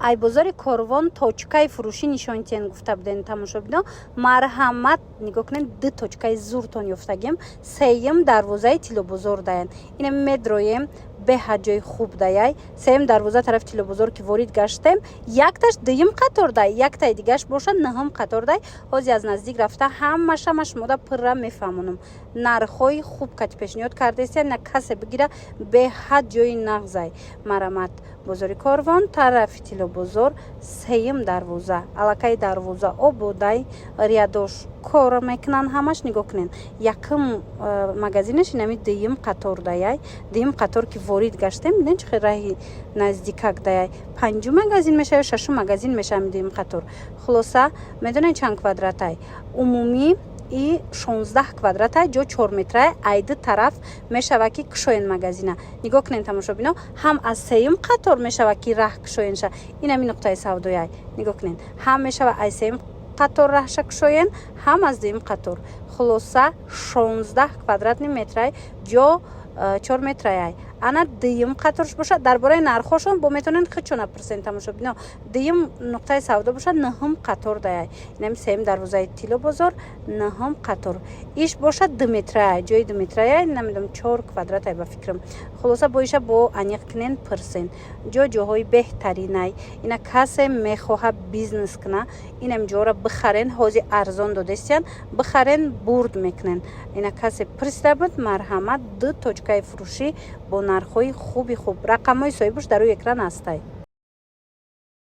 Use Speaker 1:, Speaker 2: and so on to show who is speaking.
Speaker 1: Ай бозори Корвон точкаи фурӯшӣ нишонтиен гуфта буден, тамошобино. Марҳамат, нигоҳ кунед, ду точкаи зуртон ёфтагем. Сеюм дарвозаи Тиллобозор даян. Ина медроем, беҳад ҷои хуб даяй. Сеюм дарвоза тарафи Тиллобозор ки ворид гаштем, якташ дуюм қатор дай, яктаи дигаш бошад, нӯҳум қатор дай. Ҳозир аз наздик рафта, ҳамаша ма шумода пурра мефаҳмонам. Нархҳои хуб кати пешниҳод кардесия, на касе бигира, беҳад ҷои нағзай. Марамат, бозори Корвон, тарафи Тиллобозор, сеюм дарвоза. Аллакай дарвоза ободай, рядош кор мекунанд ҳамаш. Нигоҳ кунед, якум магазинаш инами дуюм қатор даяй. Дуюм қатор ки ворид гаштем, бинед, чӣ хел раҳи наздикак даяй. Панҷум магазин мешава ё шашум магазин мешава дуюм қатор. Хулоса, медонед, чанд квадратай? Умумӣ и 16 квадратай, ҷо 4 метрай. Айду тараф мешава ки кушоен магазина. Нигоҳ кунед, тамошобино, ҳам аз сеюм қатор мешава ки раҳ кушоенша. Инами нуқтаи савдояй, нигоҳ кунед, ҳам мешава аз сеюм қатор раҳша кушоен, ҳам аз дуюм қатор. Хулоса, 16 квадратный метрай, ҷо 4 метраяй. Ана дуюм қаторш бошад. Дар бораи нархҳошон бо метавонед худшона пурсен, тамошобино. Дуюм нуқтаи савдо бошад, нӯҳум қатор даяй. Инами сеюм дарвозаи Тиллобозор, нӯҳум қатор. Иш бошад 2 метрая, ҷои 2 метрая, намедонам, 4 квадратай ба фикрам. Хулоса, бо иша бо аниқ кунен, пурсен. Ҷо ҷоҳои беҳтаринай. Ина касе мехоҳад бизнес куна, инам ҷоро бихарен, ҳозир арзон додестиян, бихарен, бурд мекунен. Ина касе пурсида буд, марҳамат, ду точкаи фурӯшӣ бо нархҳои хуби хуб. Рақамҳои соҳибаш дар рӯи экран ҳастай.